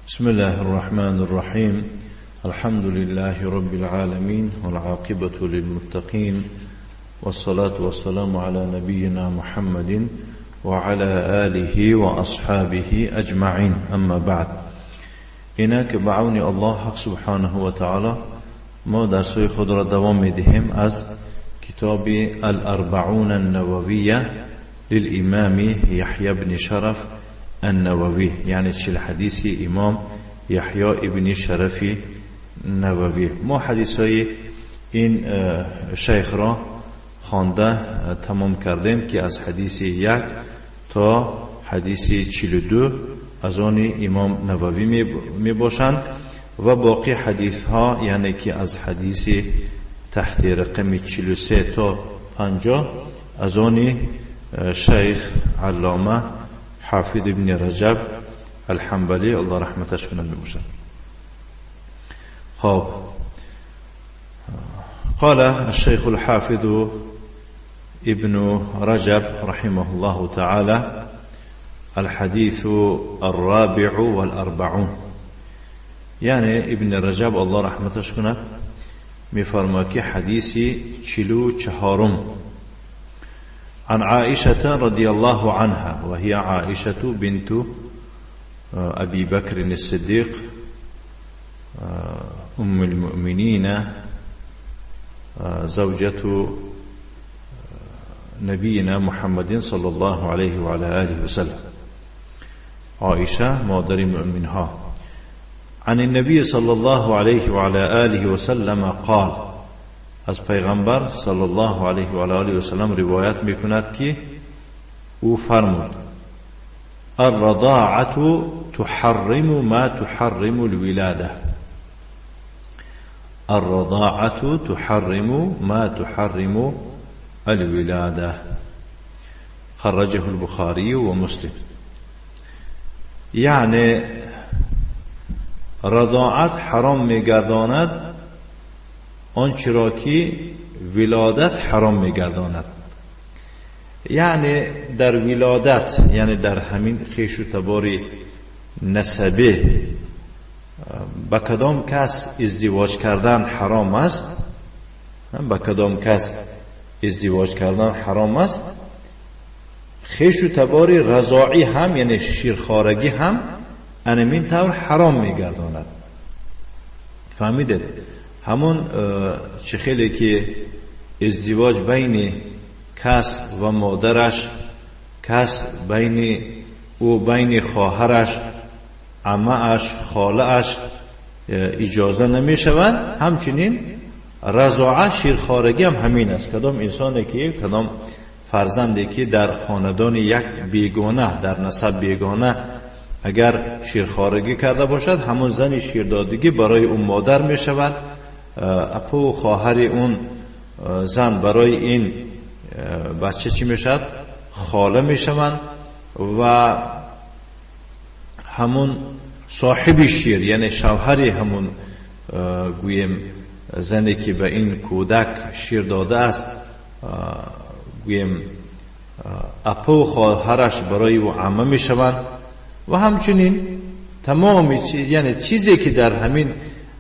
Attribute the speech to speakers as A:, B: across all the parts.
A: بسم الله الرحمن الرحيم. الحمد لله رب العالمين، والعاقبة للمتقين، والصلاة والسلام على نبينا محمد وعلى آله وأصحابه أجمعين. أما بعد، اینک به عون الله حق سبحانه و تعالی ما درس‌های خود را دوام می‌دهیم از کتاب الأربعون النوویة للإمام یحیی بن شرف النووی، یعنی 40 حدیث امام یحیی ابن شرف نووی. ما حدیث‌های این شیخ را خوانده تمام کردیم که از حدیث 1 تا حدیث 42 از آن امام نووی می باشند و باقی حدیث ها، یعنی که از حدیث تحت رقم 43 تا 50 از آن شیخ علامه حافظ ابن رجب الحنبلی الله رحمتش کنه می باشند. خب، قال الشيخ الحافظ ابن رجب رحمه الله تعالى: الحديث الرابع والأربعون. یعنی ابن رجب الله رحمتش کند میفرماید که حدیث 44. عن عائشة رضي الله عنها، وهي عائشة بنت أبي بكر الصديق أم المؤمنين زوجة نبينا محمد صلى الله عليه وعلى آله وسلم. عائشة مادر مؤمنها. عن النبي صلى الله عليه وعلى آله وسلم قال، از پیغمبر صلی الله علیه و آله و سلم روایت میکند که او فرمود: الرضاعة تحرم ما تحرم الولادة. الرضاعة تحرم ما تحرم الولادة. خرجه البخاري ومسلم. یعنی رضاعت حرام میگرداند آنچه را که ولادت حرام میگرداند. یعنی در ولادت، یعنی در همین خویش و تبار نسبه به کدام کس ازدواج کردن حرام است، به کدام کس ازدواج کردن حرام است، خویش و تبار رضاعی هم، یعنی شیرخوارگی هم انمین طور حرام میگرداند. فهمیدید؟ همون چه خیلی که ازدواج بین کس و مادرش، کس بین او بین خواهرش، عمه‌اش، خاله‌اش اجازه نمی شود، همچنین رضاعه شیرخوارگی هم همین است. کدام انسانی که، کدام فرزندی که در خاندان یک بیگانه، در نسب بیگانه اگر شیرخوارگی کرده باشد، همون زن شیردادگی برای اون مادر می شود. اپو خواهر اون زن برای این بچه چی می شود؟ خاله می شوند. و همون صاحب شیر، یعنی شوهر همون گویم زنی که به این کودک شیر داده است، گویم اپو خواهرش برای او عمه می شوند. و همچنین تمام یعنی چیزی که در همین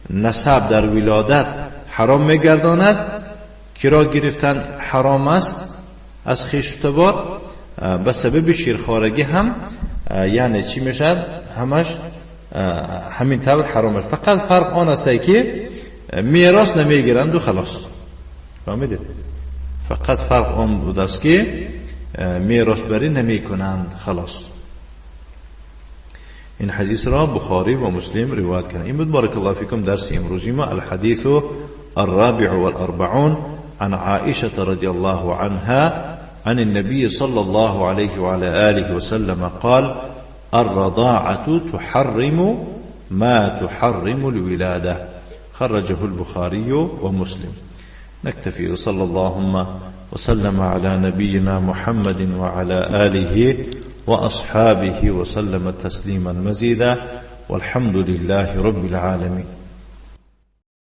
A: نسب در ولادت حرام میگرداند، کرا گرفتن حرام است از خویش و تبار، به سبب شیرخوارگی هم یعنی چی میشد؟ همش همین طور حرام است. فقط فرق آن است که میراث نمیگیرند و خلاص. فهمیدید؟ فقط فرق آن بود است که میراث بری نمیکنند، خلاص. این حدیث را بخاری و مسلم روایت کردند. این بود بارک الله فیکم درس امروزی ما، الحدیث الرابع والأربعون عن عائشة رضي الله عنها عن النبي صلى الله عليه وعلى آله وسلم قال: الرضاعة تحرم ما تحرم الولادة. خرجه البخاري ومسلم. نكتفي، وصلى اللهم وسلم على نبينا محمد وعلى آله وأصحابه وسلم تسليما مزيدا، والحمد لله رب العالمين.